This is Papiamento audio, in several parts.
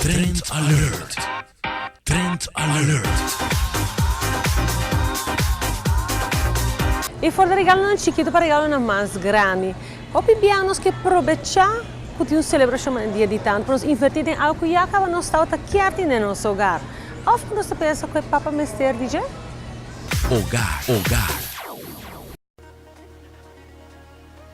Trend Alert! Trend Alert! I for di regalonan chikitu pa regalonan mas grandi. Hopi bia nos ke probechá ku tin un selebrashon manera Dia di Tanta pa nos invertí den algu ku ya kaba nos tabata kier tin den nos hogar. Òf ku nos ta pensa ku e papa mester di dje? Hogar, hogar.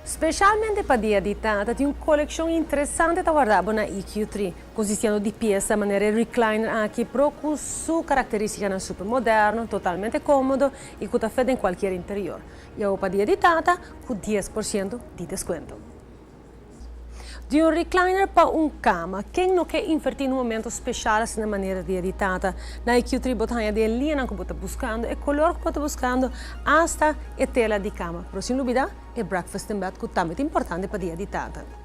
Specialmente pa Dia di Tata tin un coleccion interesante ta warda bo na EQ Tree, consistiendo di pieza manera e recliner aki pro cu su caracteristicanan super moderno, totalmente comodo y cu ta fit den cualkier interior. Y awo pa Dia di Tata cu 10% di descuento. Di un recliner pa un cama. Ken no ke inverti na un momento special asina manera Dia di Tata? Na e Q-Tree bo ta haña di e liñanan cu bo ta buscando, e color cu bo ta buscando, hasta e tela di cama. Pero sin lubida e breakfast in bed cu tambe ta importante pa Dia di Tata.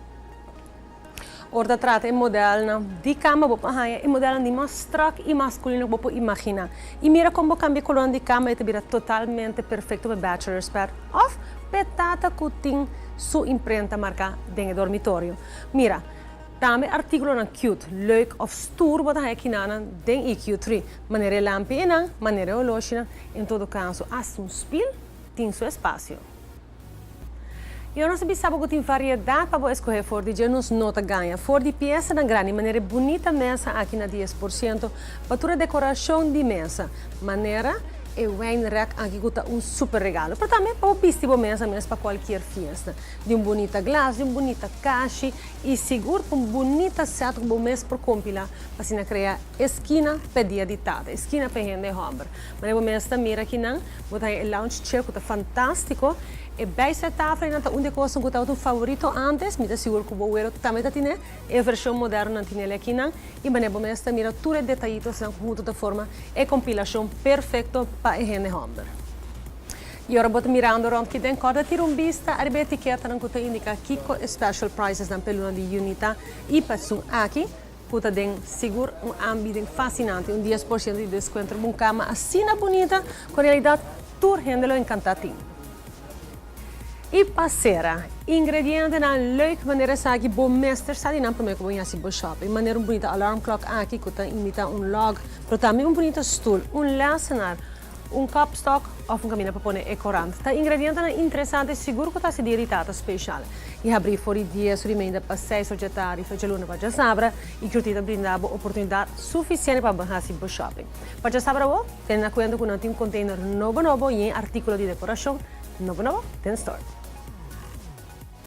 Ora ta trata e modelnan di cama bo por haña e modelnan di mas strak y masculino cu bo por imagina. Y mira con bo cambia e colornan di cama e ta bira totalmente perfecto pa e bachelor's pad of pa e tata cu tin su imprenta marca den e dormitorio. Mira, tambe articulonan cute, leuk of stoer bo ta haña kinanan den EQ3, manera e lampi einan, manera e oloshinan, en todo caso hasta un spiel tin su espacio. I ora nos ta bisa bo ku tin variedat pa bo eskohé for di dje, nos no ta gaña. For di piesanan grandi, manera e bunita mesa aki na 10% pa tur e dekorashon di mesa, manera e wijnrek aki ku ta un super regalo. Pero tambe pa bo bisti bo mesa mes pa kualkier fiesta. Di un bunita glas, di un bunita kashi i sigur pa un bunita sèt ku bo mes por kompilá pa asina krea e skina pa e dia di tata, e skina pa e hende hòmber. Manera bo mes ta mira akinan, bo ta haña e lounge chair ku ta fantástiko. E bijstel tafel einan ta un di e kosnan ku tabata un favorito ántes. Mi ta sigur ku bo welo tambe ta tine. E vershon moderno nan tine el akinan. I manera bo mes ta mira tur e detayitosnan huntu ta forma e kompilashon perfekto pa e hende hòmber. I ora bo ta mirando rònt ki den, kòrda tira un bista ariba e etiketanan ku ta indiká kiko e special pricesnan pa e luna di yüni ta i pa esun aki. Ku ta den sigur un aanbieding fasinante, un 10% di deskuento riba un kama asina bunita ku en realidat tur hende lo enkantá tin. I pa sera, ingredientenan leuk manera esaki bo mester sa di nan promé ku bo hasi bo shopping, manera un bunita alarm clock aki ku ta imita un log, pero tambe un bunita stul, un lesenar, Un kapstok of un kaminda pa pone e korant ta ingredientenan interesante sigur ku ta hasi dia di tata speshal. I habrí for di dies ora i media pa seis ora djatardi for djaluna pa djasabra i Curti ta brinda bo oportunidat sufisiente pa bo hasi bo shopping. Pa djasabra bo, tene na kuenta ku nan tin un container nobo nobo yen artíkulo di dekorashon nobo nobo den store.